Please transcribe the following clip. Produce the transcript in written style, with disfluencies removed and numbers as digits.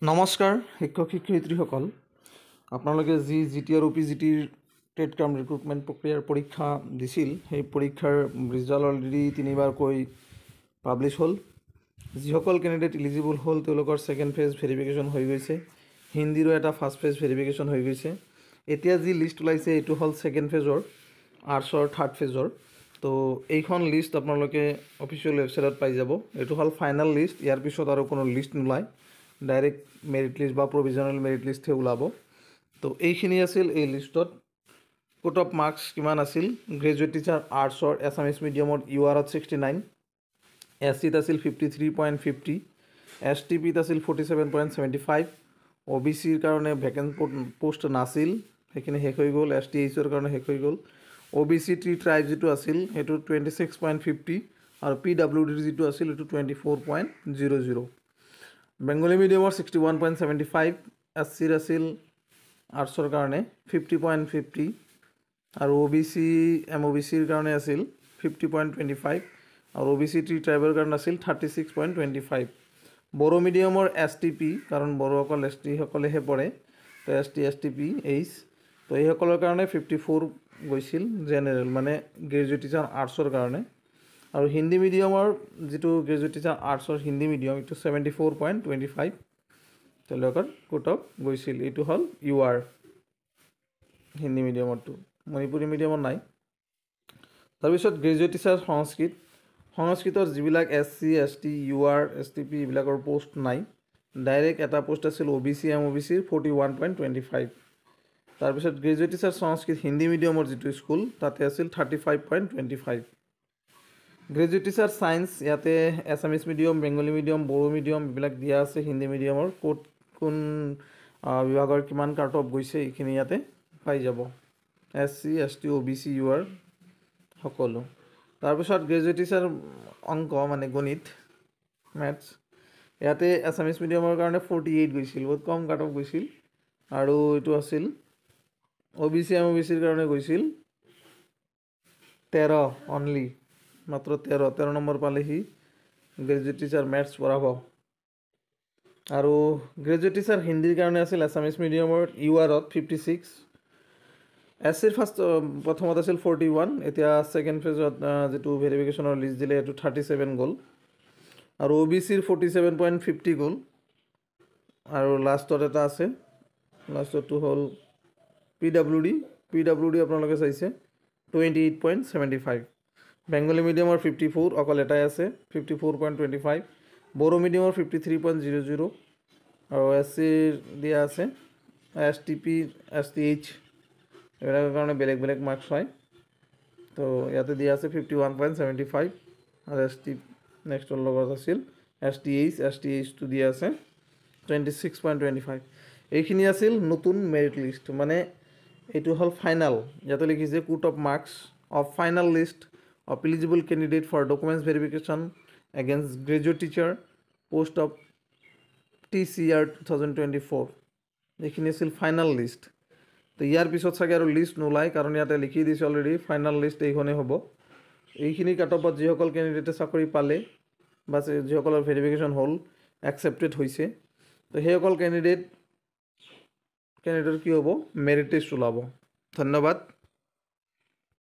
নমস্কাৰ শিক্ষক শিক্ষয়িত্ৰীসকল, আপোনালোকে যি জি টি আৰু পি জি টিৰ ট্ৰেড কাম ৰিক্ৰুটমেণ্ট প্ৰক্ৰিয়াৰ পৰীক্ষা দিছিল, সেই পৰীক্ষাৰ ৰিজাল্ট অলৰেডি তিনিবাৰকৈ পাব্লিছ হ'ল। যিসকল কেণ্ডিডেট ইলিজিবল হ'ল, তেওঁলোকৰ ছেকেণ্ড ফেজ ভেৰিফিকেশ্যন হৈ গৈছে। হিন্দীৰো এটা ফাৰ্ষ্ট ফেজ ভেৰিফিকেশ্যন হৈ গৈছে। এতিয়া যি লিষ্ট ওলাইছে, এইটো হ'ল ছেকেণ্ড ফেজৰ, আৰ্টছৰ থাৰ্ড ফেজৰ। তো এইখন লিষ্ট আপোনালোকে অফিচিয়েল ৱেবছাইটত পাই যাব। এইটো হ'ল ফাইনেল লিষ্ট। ইয়াৰ পিছত আৰু কোনো লিষ্ট নোলায়, ডাইৰেক্ট মেৰিট লিষ্ট বা প্ৰভিজনেল মেৰিট লিষ্টহে ওলাব। তো এইখিনি আছিল এই লিষ্টত কাট অফ মাৰ্কছ কিমান আছিল। গ্ৰেজুৱেট টিচাৰ আৰ্টছৰ এছামিছ মিডিয়ামত ইউ আৰত 69, এছ চিত আছিল 53.50, এছ টি পিত আছিল 47.75। অ' বি চিৰ কাৰণে ভেকেণ্ট পষ্ট নাছিল, সেইখিনি শেষ হৈ গ'ল। এছ টি এইচৰ কাৰণে শেষ হৈ গ'ল। অ' বি চি টি ট্ৰাইব যিটো আছিল, সেইটো 26.50 আৰু পি ডাব্লিউ ডিৰ যিটো আছিল, সেইটো 24.00। বেংগলী মিডিয়ামৰ 61.75, এছ চিৰ আছিল আৰ্টছৰ কাৰণে 50.50 আৰু অ' B C, M O' B চিৰ কাৰণে আছিল 50.25 আৰু অ' বি চি টি ট্ৰাইবৰ কাৰণে আছিল 36.25। বড়ো মিডিয়ামৰ এছ টি পি, কাৰণ বড়োসকল এছ টিসকলেহে পঢ়ে, তো S T, S T P H, তো এইসকলৰ কাৰণে 54 গৈছিল জেনেৰেল, মানে গ্ৰেজুৱেট টিচাৰ আৰ্টছৰ কাৰণে। আৰু হিন্দী মিডিয়ামৰ যিটো গ্ৰেজুৱেট টিচাৰ আৰ্টছৰ হিন্দী মিডিয়াম, এইটো 74.25 তেওঁলোকৰ কাট অফ গৈছিল। এইটো হ'ল ইউ আৰ হিন্দী মিডিয়ামৰটো, মণিপুৰী মিডিয়ামত নাই। তাৰপিছত গ্ৰেজুৱেট টিচাৰ সংস্কৃত। সংস্কৃতৰ যিবিলাক S C, S T, U R, S T P, এইবিলাকৰ পষ্ট নাই। ডাইৰেক্ট এটা পষ্ট আছিল O' B C, M O' B চিৰ 41.25। তাৰপিছত গ্ৰেজুৱেট টিচাৰ সংস্কৃত হিন্দী মিডিয়ামৰ যিটো স্কুল, তাতে আছিল 35.25। গ্ৰেজুৱেট টিচাৰ ছায়েন্স, ইয়াতে Assamese medium, Bengali medium, Bodo medium এইবিলাক দিয়া আছে। হিন্দী মিডিয়ামৰ ক'ত কোন বিভাগৰ কিমান কাট অফ গৈছে, এইখিনি ইয়াতে পাই যাব, এছ চি, এছ টি, অ' বি চি, ইউ আৰ সকলো। তাৰপিছত গ্ৰেজুৱেট টিচাৰ অংক, মানে গণিত, মেথছ, ইয়াতে এছামিছ মিডিয়ামৰ কাৰণে 48 গৈছিল, বহুত কম কাট অফ গৈছিল। আৰু এইটো আছিল O' B C, M O' B চিৰ কাৰণে গৈছিল 13 অনলি, মাত্ৰ 13। 13 নম্বৰ পালে সি গ্ৰেজুৱেট টিচাৰ মেথছ পঢ়াব। আৰু গ্ৰেজুৱেট টিচাৰ হিন্দীৰ কাৰণে আছিল এছামিছ মিডিয়ামৰ ইউ আৰত 56, এছ চিৰ ফাৰ্ষ্ট প্ৰথমত আছিল 41, এতিয়া ছেকেণ্ড ফেজত যিটো ভেৰিফিকেশ্যনৰ লিষ্ট দিলে, সেইটো 37 গ'ল। আৰু অ' বি চিৰ 47.50 গ'ল। আৰু লাষ্টত এটা আছে, লাষ্টতটো হ'ল P W D. P W D আপোনালোকে চাইছে 28.75। বেংগলী মিডিয়ামৰ 54, অকল এটাই আছে, 54.25। বড়ো মিডিয়ামৰ 53.00 আৰু এছ চিৰ দিয়া আছে, S T P, S T H এইবিলাকৰ কাৰণে বেলেগ বেলেগ মাৰ্কছ হয়। তো ইয়াতে দিয়া আছে 51.75 আৰু এছ টি নেক্সটৰ লগত আছিল S T H, S T এইচটো দিয়া আছে 26.25। এইখিনি আছিল নতুন মেৰিট লিষ্ট, মানে এইটো হ'ল ফাইনেল। ইয়াতে লিখিছে, "Cut off marks of final list of eligible candidate for documents verification against graduate teacher post of TCR 2024." এইখিনি আছিল ফাইনেল লিষ্ট। তো ইয়াৰ পিছত চাগে আৰু লিষ্ট নোলায়, কাৰণ ইয়াতে লিখি দিছে অলৰেডি, ফাইনেল লিষ্ট এইখনেই হ'ব। এইখিনি কাট অফত যিসকল কেণ্ডিডেটে চাকৰি পালে বা যিসকলৰ ভেৰিফিকেশ্যন হ'ল, একচেপ্টেড হৈছে, তো সেইসকল কেণ্ডিডেটৰ কি হ'ব, মেৰিট লিষ্ট ওলাব। ধন্যবাদ।